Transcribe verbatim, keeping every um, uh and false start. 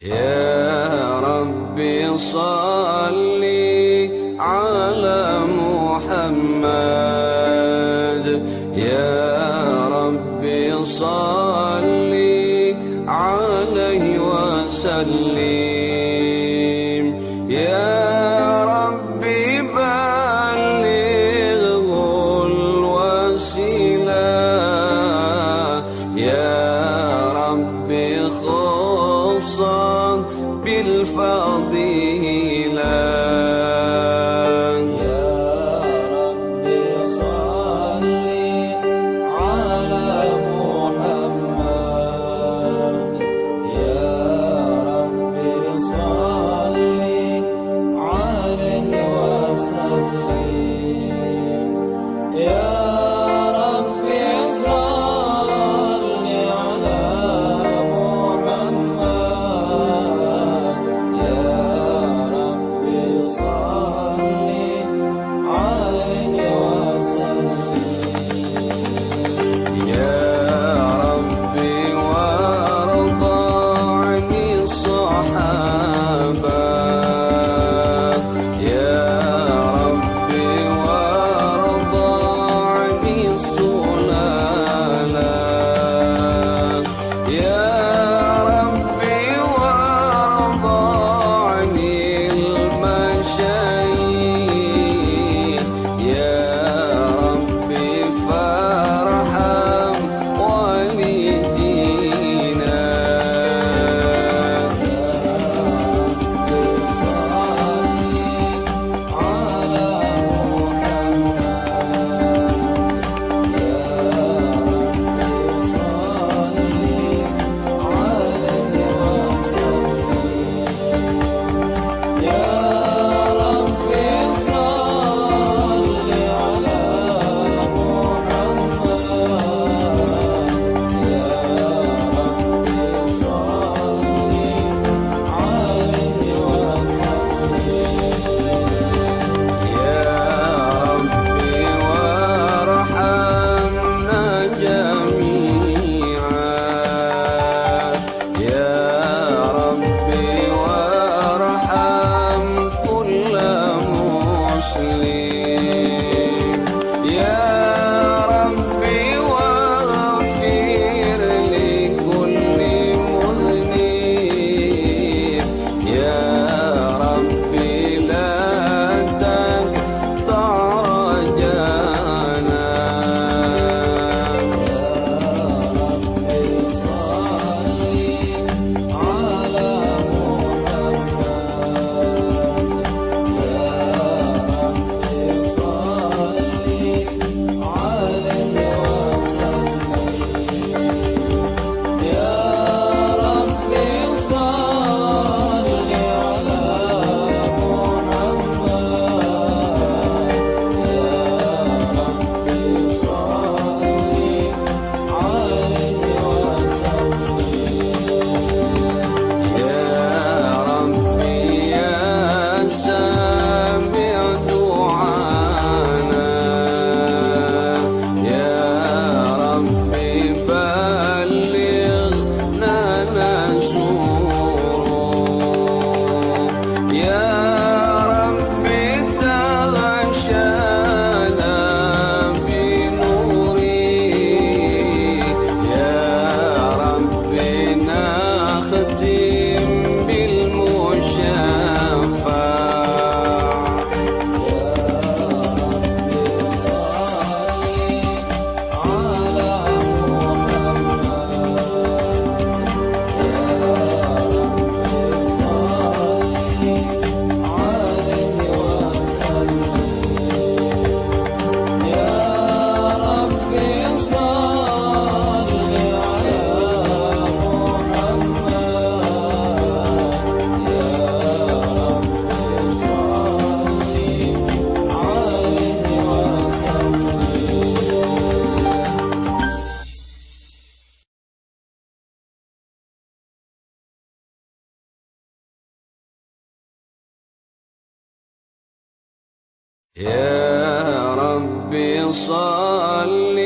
يا رب صل على محمد. يا رب صل عليه وسلم. يا رب بلغه الوسيلة. يا رب خصه بالفضيلة. يا رب صل على محمد. يا رب صل عليه وسلم. يا رب صل على محمد. يا رب صل عليه وسلم. يا رب وارض عن الصحابة. يا رب وارض عن السلالة. يا رب وارض عن المشايخ. يا رب فارحم والدينا. يا رب صل على محمد. يا رب صل عليه وسلم. يا رب صل على محمد. يا رب صل عليه وسلم. يا رب وارحمنا جميعا. يا رب وارحم كل مسلم. يا رب واغفر لكل مذنب. يا رب لا تقطع رجانا. يا رب صل على محمد. يا رب صل عليه وسلم. يا رب صل على محمد. يا رب صل عليه وسلم. يا رب يا سامع دعانا. يا رب بلغنا نشوره. يا رب تغشانا بنوره. يا رب نختم بالمشفع. يا رب صل على محمد. يا رب صل عليه وسلم. يا رب صل على محمد. يا رب صل عليه وسلم. يا رب صل